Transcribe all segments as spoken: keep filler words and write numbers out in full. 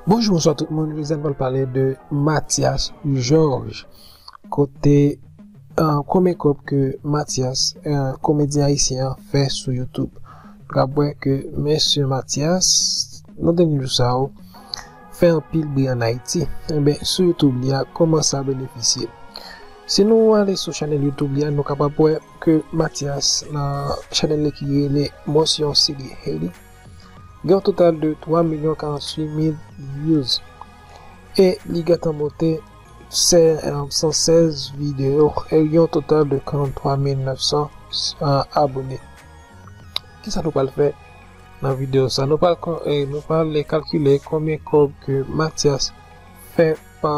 Bonjou, bonswa tout moun. Jodi a n pral pale de Mathias Georges. Kote, euh, konbyen kòb ke Mathias, euh, komedyen ayisyen an, fè sou YouTube. Nou ka wè ke mesye Mathias, nan dènye jou sa yo, fè anpil bri ann Ayiti. Enben, sou YouTube li a, kòman sa benefisye l? Si nou ale sou chanèl YouTube li a, nou kapab wè ke Mathias, nan chanèl li ki rele Motion City Haiti, gen yon total de twa milyon karanntuit mil views. E li gentan monte se, euh, san sèz videyo e yon total de karanntrwa mil nèf san, euh, abone. Kisa nou pral fè nan videyo sa? Nou pral kon-, eh, nou pral kalkile konbyen kòb ke Mathias fè pa,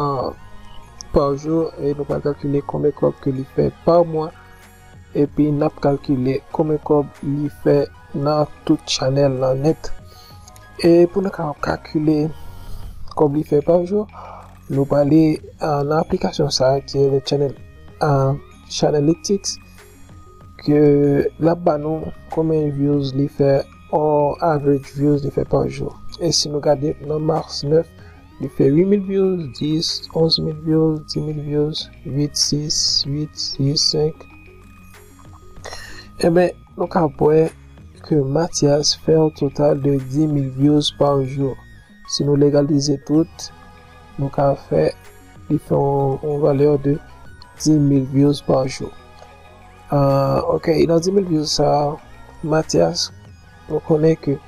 pa jou, e nou pral kalkile konbyen kòb ke li fè pa mwa, epi n ap kalkile konbyen kòb li fè nan tout chanèl lan nèt. E pou nou ka kalkile kòb li fè pa jou, nou prale, ah, nan aplikasyon sa a ki rele Channel, ah, Channelytics, ke l ap ba nou konbyen views li fè, on average views li fè pa jou. E si nou gade nan mas nèf, li fè uit mil views, dis, onz mil views, dis mil views, uit, sis, uit, sis, senk. Enben, nou ka wè ke Mathias fè yon total de dis mil views pa jou. Si nou legalize tout, nou ka fè, li fè yon, yon valè de dis mil views pa jou. Ah, ok, e nan dis mil views sa, Mathias, nou konnen ke,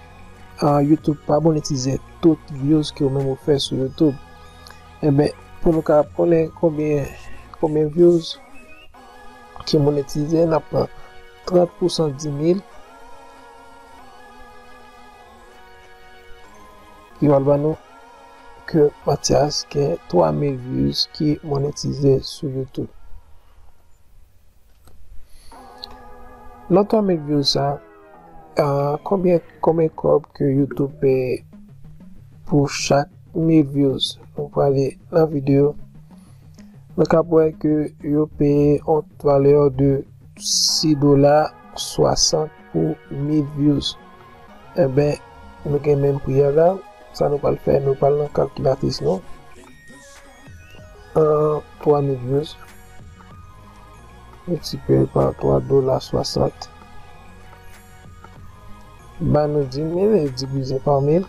ah, YouTube pa monetize tout views ke ou menm ou fè sou YouTube. Enben, pou nou ka konnen konbyen, konbyen views ki monetize, n ap pran trant pousan dis mil, ki pral ba nou ke Mathias gen twa mil views ki monetize sou YouTube. Nan twa mil views sa, ah, konbyen, konbyen kòb ke YouTube peye pou chak mil views? Nou prale nan videyo. Nou ka wè ke yo peye yon valè de sis dola swasant pou mil views. Enben, nou gen menm pri a la. Sa nou pral fè, nou pral nan kalkilatris nou. An twa mil views miltipliye pa twa dola swasant, ba nou dis mil e divize pa mil,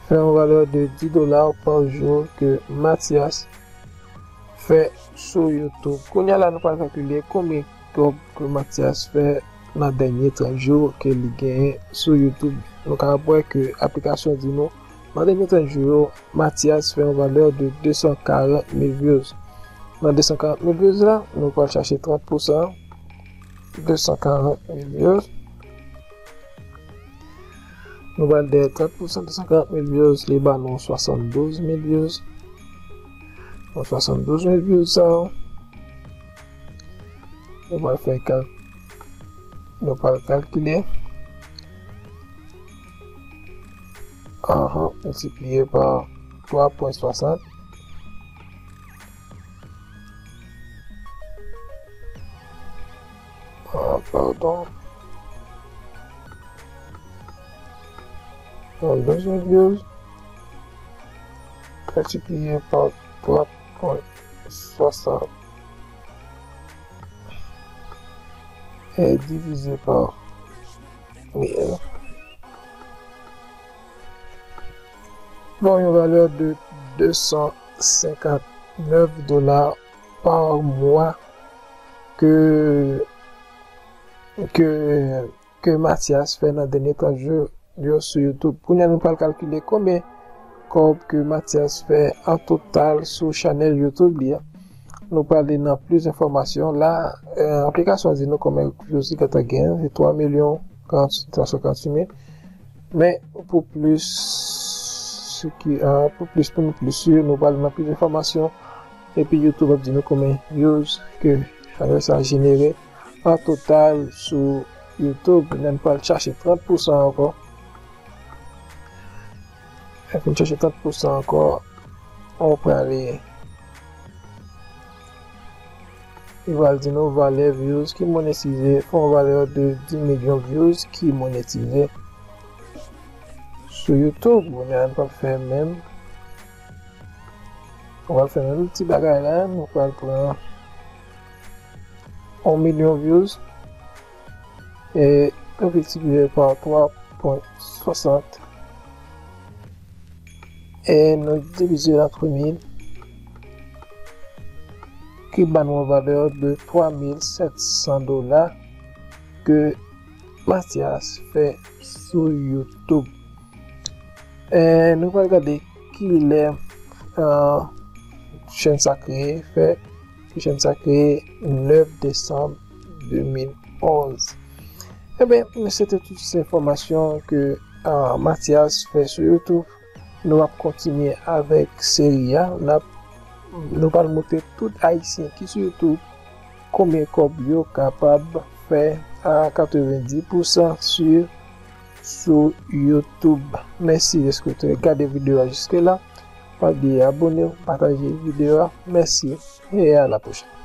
fè yon valè de dis dola pa jou ke Mathias fè sou YouTube. Kounye a la, nou pral kalkile konbyen kòb ke Mathias fè nan dènye trant jou ke li genyen sou YouTube. Nou ka wè ke aplikasyon di nou, nan dènye trant jou yo, Mathias fè yon valè de de san karant mil views. Nan de san karant mil views la, nou pral chache trant pousan, de san karant mil views. Nou pral dèyè trant pousan de san karant mil views, li ba nou swasanndouz mil views. Bon, swasanndouz mil views sa yo, nou pral fè kal-, nou pral kalkile. Ahan, miltipliye pa twa pwen swasant. Ah, padon. Nan douz mil views, miltipliye pa twa pwen swasant e divize pa mil. Bon, yon valè de de san senkant nèf dola pa mwa ke, ke, ke Mathias fè nan dènye trant jou yo sou YouTube. Kounye a, nou pral kalkile konbyen kòb ke Mathias fè an total sou chanèl YouTube li a. Nou prale nan plis enfòmasyon. La, eh, aplikasyon an di nou konbyen views li gentan genyen, se twa milyon karant, twa san karant mil. Men pou plis, se ki, ah, pou plis, pou nou plis si, nou pral nan plis enfòmasyon. Epi YouTube ap di nou konbyen views ke chanèl sa jenere an total sou YouTube. Lè n pral chache trant pousan ankò. Lè n fin chache trant pousan ankò, nou prale. Li pral di nou valè views ki monetize, fè yon valè de dis milyon views ki monetize sou YouTube. Kounye a nou pral fè menm, nou pral fè menm ti bagay la, nou pral pran yon milyon views e nou miltipliye pa twa pwen swasant e nou divize l antre mil, ki ban nou yon valè de twa mil sèt san dola ke Mathias fè sou YouTube. E nou pral gade kilè, e, chèn sa kreye, fè ke chèn sa kreye nèf desanm de mil onz. Ebyen, se te tout se enfòmasyon ke, e, Mathias fè sou YouTube. Nou ap kontinye avèk seri a. N ap, nou pral montre tout Ayisyen ki sou YouTube konbyen kòb yo kapab fè a katrevenndis pousan sur sou YouTube. Mèsi dèske w te gade videyo a jiske la. Pa bliye abone w, pataje videyo a. Mèsi e a la pwochèn.